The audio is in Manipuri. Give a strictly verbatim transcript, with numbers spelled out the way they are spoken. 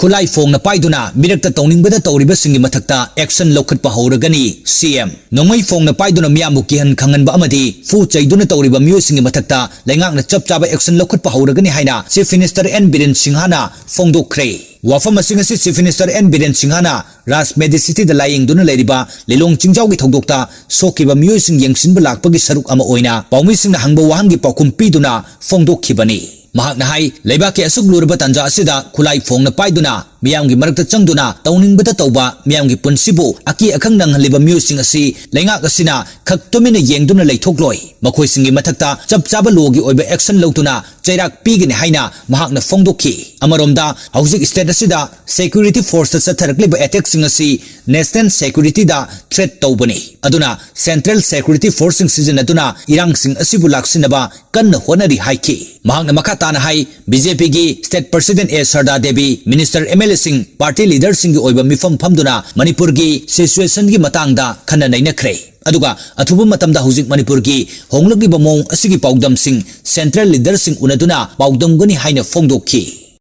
ꯈꯨꯠꯂꯥꯏ ꯐꯣꯡꯅ ꯄꯥꯏꯗꯨꯅ ꯃꯤꯔꯛꯇ ꯇꯧꯅꯤꯡꯕꯗ ꯇꯧꯔꯤꯕꯁꯤꯡꯒꯤ ꯃꯊꯛꯇ action ꯂꯧꯈꯠꯄ ꯍꯧꯔꯒꯅꯤ꯫ ꯁꯤ ꯑꯦꯝ ꯅꯣꯡꯃꯩ ꯐꯣꯡꯅ ꯄꯥꯏꯗꯨꯅ ꯃꯤꯌꯥꯝꯕꯨ ꯀꯤꯍꯟ ꯈꯪꯍꯟꯕ ꯑꯃꯗꯤ ꯐꯨ ꯆꯩꯗꯨꯅ ꯇꯧꯔꯤꯕ ꯃꯤꯑꯣꯏꯁꯤꯡꯒꯤ ꯃꯊꯛꯇ ꯂꯩꯉꯥꯛꯅ ꯆꯞ ꯆꯥꯕ action ꯂꯧꯈꯠꯄ ꯍꯧꯔꯒꯅꯤ ꯍꯥꯏꯅ Chief Minister N ꯕꯤꯔꯦꯟ ꯁꯤꯡꯍꯅ ꯐꯣꯡꯗꯣꯛꯈ꯭ꯔꯦ꯫ ꯋꯥꯐꯝ ꯑꯁꯤꯡ ꯑꯁꯤ Chief Minister N ꯕꯤꯔꯦꯟ ꯁꯤꯡꯍꯅ ꯔꯥꯖ ꯃꯦꯗꯤꯁꯤꯇꯤꯗ ꯂꯥꯌꯦꯡꯗꯨꯅ ꯂꯩꯔꯤꯕ ꯂꯤꯂꯣꯡ ꯆꯤꯡꯖꯥꯎꯒꯤ ꯊꯧꯗꯣꯛꯇ ꯁꯣꯛꯈꯤꯕ ꯃꯤꯑꯣꯏꯁꯤꯡ ꯌꯦꯡꯁꯤꯟꯕ ꯂꯥꯛꯄꯒꯤ ꯁꯔꯨꯛ ꯑꯃ ꯑꯣꯏꯅ ꯄꯥꯎꯃꯤꯁꯤꯡꯅ ꯍꯪꯕ ꯋꯥꯍꯪꯒꯤ ꯄꯥꯎꯈꯨꯝ ꯄꯤꯗꯨꯅ ꯐꯣꯡꯗꯣꯛꯈꯤꯕꯅꯤ꯫ ꯃꯍꯥꯛꯅ ꯍꯥꯏ, ꯂꯩꯕꯥꯛꯀꯤ ꯑꯁꯨꯛ ꯂꯨꯔꯕ ꯇꯥꯟꯖꯥ ꯑꯁꯤꯗ ꯈꯨꯠꯂꯥꯏ ꯐꯣꯡꯅ ꯄꯥꯏꯗꯨꯅ ꯃꯤꯌꯥꯝꯒꯤ ꯃꯔꯛꯇ ꯆꯪꯗꯨꯅ ꯇꯧꯅꯤꯡꯕꯗ ꯇꯧꯕ, ꯃꯤꯌꯥꯝꯒꯤ ꯄꯨꯟꯁꯤꯕꯨ ꯑꯀꯤ ꯑꯈꯪ ꯅꯪꯍꯜꯂꯤꯕ ꯃꯤꯑꯣꯏꯁꯤꯡ ꯑꯁꯤ ꯂꯩꯉꯥꯛ ꯑꯁꯤꯅ ꯈꯛ ꯇꯨꯃꯤꯟꯅ ꯌꯦꯡꯗꯨꯅ ꯂꯩꯊꯣꯛꯂꯣꯏ꯫ ꯃꯈꯣꯏꯁꯤꯡꯒꯤ ꯃꯊꯛꯇ ꯆꯞ ꯆꯥꯕ ꯂꯣꯒꯤ ꯑꯣꯏꯕ action ꯂꯧꯗꯨꯅ ꯆꯩꯔꯥꯛ ꯄꯤꯒꯅꯤ ꯍꯥꯏꯅ ꯃꯍꯥꯛꯅ ꯐꯣꯡꯗꯣꯛꯈꯤ꯫ ꯑꯃꯔꯣꯝꯗ, ꯍꯧꯖꯤꯛ state ꯑꯁꯤꯗ security forceꯇ ꯆꯠꯊꯔꯛꯂꯤꯕ attackꯁꯤꯡ ꯑꯁꯤ national securityꯗ threat ꯇꯧꯕꯅꯤ꯫ ꯑꯗꯨꯅ central security forceꯁꯤꯡ ꯁꯤꯖꯤꯟꯅꯗꯨꯅ ꯏꯔꯥꯡꯁꯤꯡ ꯑꯁꯤꯕꯨ ꯂꯥꯛꯁꯤꯟꯅꯕ ꯀꯟꯅ ꯍꯣꯠꯅꯔꯤ ꯍꯥꯏꯈꯤ꯫ ꯃꯍꯥꯛꯅ ꯃꯈꯥ ꯇꯥꯅ ꯍꯥꯏ, BJPꯒꯤ state president A ꯁꯔꯗꯥ Devi, minister, MLAꯁꯤꯡ, party leaderꯁꯤꯡꯒꯤ ꯑꯣꯏꯕ ꯃꯤꯐꯝ ꯐꯝꯗꯨꯅ ꯃꯅꯤꯄꯨꯔꯒꯤ situationꯒꯤ ꯃꯇꯥꯡꯗ ꯈꯟꯅ ꯅꯩꯅꯈ꯭ꯔꯦ꯫ ꯑꯗꯨꯒ ꯑꯊꯨꯕ ꯃꯇꯝꯗ ꯍꯧꯖꯤꯛ ꯃꯅꯤꯄꯨꯔꯒꯤ ꯍꯣꯡꯂꯛꯂꯤꯕ ꯃꯑꯣꯡ ꯑꯁꯤꯒꯤ ꯄꯥꯎꯗꯝꯁꯤꯡ central leaderꯁꯤꯡ ꯎꯅꯗꯨꯅ ꯄꯥꯎꯗꯝꯒꯅꯤ ꯍꯥꯏꯅ ꯐꯣꯡꯗꯣꯛꯈꯤ꯫